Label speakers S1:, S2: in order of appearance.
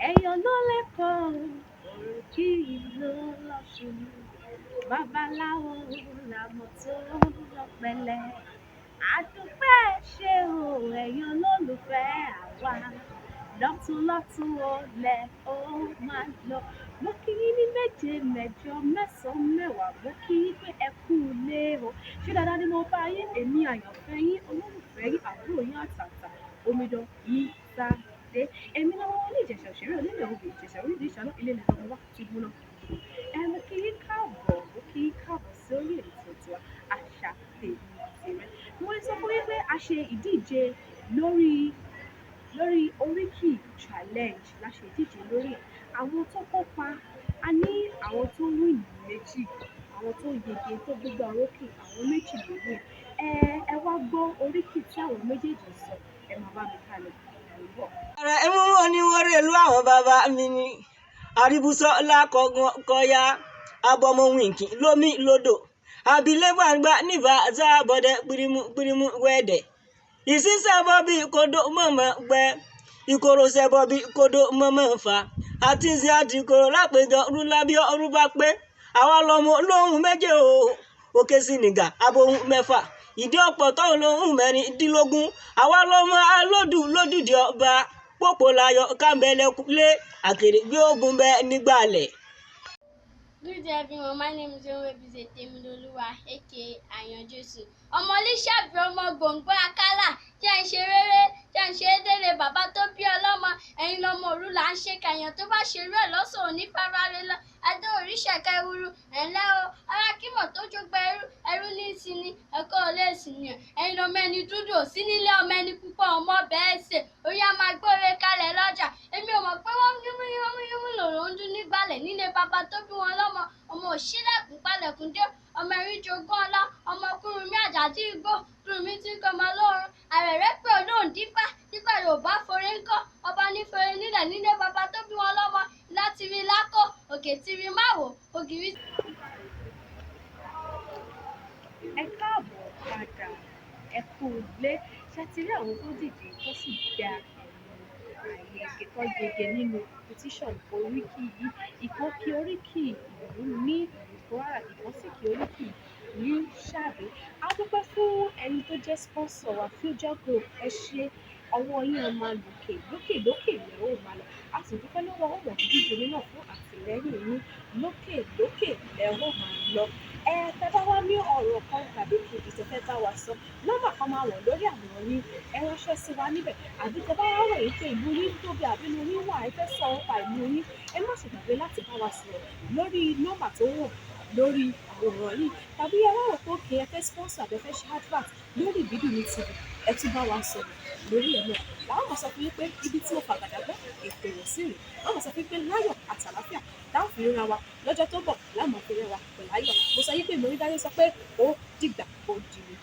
S1: Ẹ̀yọ̀ ló lẹ́kọ̀ọ́, òròkì ló lọ́ṣùn. Babaláwo làmọ̀ tó lọ́pẹlẹ. Àdúpẹ́ ṣe o, ẹ̀yin olólùfẹ́ àwa. Lọ́tún lọ́tún o lẹ̀ ó máa lọ. Mo kí yín ní méje, mẹ́jọ, mẹ́sàn-án, mẹ́wàá. Mo kí yín pé ẹ kú ilé o. Ṣé dáadáa ni mo bá yín? Èmi àyànfẹ́ yín, olólùfẹ́ yín, àbúrò yín àtàtà, omidan Yíṣadé. Èmi lọ́mọ wọn ní Ìjẹ̀ṣà òṣèré onílẹ̀ obì, Ìjẹ̀ṣà orílẹ̀ ìṣáná, ilé lẹ́nu ọmọ wa ti gbóná. Ẹ mo kí yín káàbọ̀, mo kí yín káàbọ̀ sórí ètò tiwa, Àṣà Tèmi Tìrẹ. Mo lè sọ fún yín pé a ṣe ìdíje lórí oríkì challenge la ṣe ìdíje lórí ẹ̀. Àwọn tó kópa, a ní àwọn tó win méjì, àwọn tó yege tó gbégbá orókè, àwọn méjì ló win. Ẹ wá gbọ́ oríkì tí àwọn méjèèjì sọ, ẹ máa bá mi ká lọ, mò ń bọ̀.
S2: Ẹ mú wọn ní wọ́n rèlú àwọn bàbá mi ni àríbùsọ̀ lákọ̀ọ́gàn kọyà abọ́mọ wíǹkì lómi lódò abilégbàgbà níbà zábọ̀dẹ pirimu pirimu wẹ́ẹ̀dẹ̀ ìsísẹ́bọ̀ bíi kodo mọ̀mọ́ gbẹ ìkorosẹ́bọ̀ bíi kodo mọ̀mọ́ fà àti ìsìn àdìkòrò lápẹjọ rúlábí ọrú bá pé àwa lọmọ lóhùn méje o òkè sí nìgà abohùn mẹ́fà ìdí ọ̀pọ̀ tọ́hún lóhùn mẹ́rìndínlógún àwa lọmọ alódù lódùdí ọba pópó láyọ̀ kámbẹ́lẹ́kúlé àkèrè gbé ogun bẹ nígbàlẹ̀.
S3: Good day everyone, my name is Onwebize Temiloluwa aka Ayanjesu. Ọmọ Lísàbí ọmọ gbòǹgbò Akálà jẹ́ ń ṣe rere jẹ́ ń ṣe délé bàbá tó bí ọlọ́mọ ẹ̀yin lọmọ òru là ń ṣe kàyàn tó bá ṣerú ẹ̀ lọ́sàn òní farare lọ adó oríṣẹ̀kẹ́ ewúru ẹ̀ńlẹ́ o arákìmọ̀ tó jógba ẹrú ẹrú ní ìsinmi ẹ̀kọ́ ò lè sìn yàn ẹ̀yin lọmọ ẹni dúdú ò sí nílé ọmọ ẹni púpọ̀ ọmọ bẹ́ẹ̀ ṣe orí a máa gbóre kalẹ̀ lọ́jà èmi ò mọ̀ pé wọ́n yúnmú yúnmú yúnmú lòrò ń dún nígbàlẹ̀ nílé bàbá tó bí wọn lọ́mọ ọmọ òṣìlẹ̀kùn palẹ̀kùn dé ọmọ ẹ̀rín jogún ọlá ọmọ kúrúnmí àjàdí igbó kúrúnmí tí ń kọmọ lọ́rùn àrẹ̀rẹ̀ pé olóhùn dífá dífá yorùbá forí ńkọ́ ọba nífẹ̀ẹ́ nílẹ̀ nílé bàbá tó bí wọn lọ́mọ láti rí lákò òkè tí rí máwò ògiri.
S1: Ẹ káàbọ̀ padà, ẹ kú ilé. Ṣé ti rí àwọn tó díje tó sì gba àyè tó yege nínú competition oríkì yìí? Ìkan kí oríkì ìlú ní ìlú Kwara, ìkan sì kí oríkì Lísàbí. A dúpẹ́ fún ẹni tó jẹ́ sponsor wa, Future Group. Ẹ ṣé, ọwọ́ yín a máa lòkè lókè lókè lẹ́ ó máa lọ. A sì dúpẹ́ lọ́wọ́ ọmọ dídí náà fún àtìlẹ́yìn yín lókè lókè lẹ́ ó máa lọ. Ẹ tẹ́ bá wá ní ọ̀rọ̀ kan tàbí kejì tẹ́ fẹ́ bá wa sọ, nọ́mbà kan máa wọ̀ lórí àwòrán yín, ẹ ránṣẹ́ sí wa níbẹ̀. Àbí tẹ́ bá wá rò yín pé ìlú yín tóbi àbí ìlú yín wà, ẹ fẹ́ sọ nípa ìlú yín, ẹ má ṣe gbàgbé láti bá wa sọ̀rọ̀ lórí nọ́mbà tó wọ̀ lórí àwòrán yìí. Tàbí ẹ wá rò pé okay ẹ fẹ́ sponsor àbí ẹ fẹ́ ṣe advert lórí Ìbídùnní TV, ẹ tún bá wa sọ̀rọ̀ lórí ẹ̀ náà. Làwọn máa sọ fún yín pé ibi tí mo fàgàdà gbọ́ ètò rẹ̀ sí rèé. Wọ́n máa sọ fún yín pé láyọ̀ àtàlàáfíà tá ò fi ríra wa lọ́jọ́ tó bọ̀ láàmú fi ríra wa pẹ̀lú ayọ̀. Mo sọ yín pé mo rí dájú sọ pé ó dìgbà ó dire.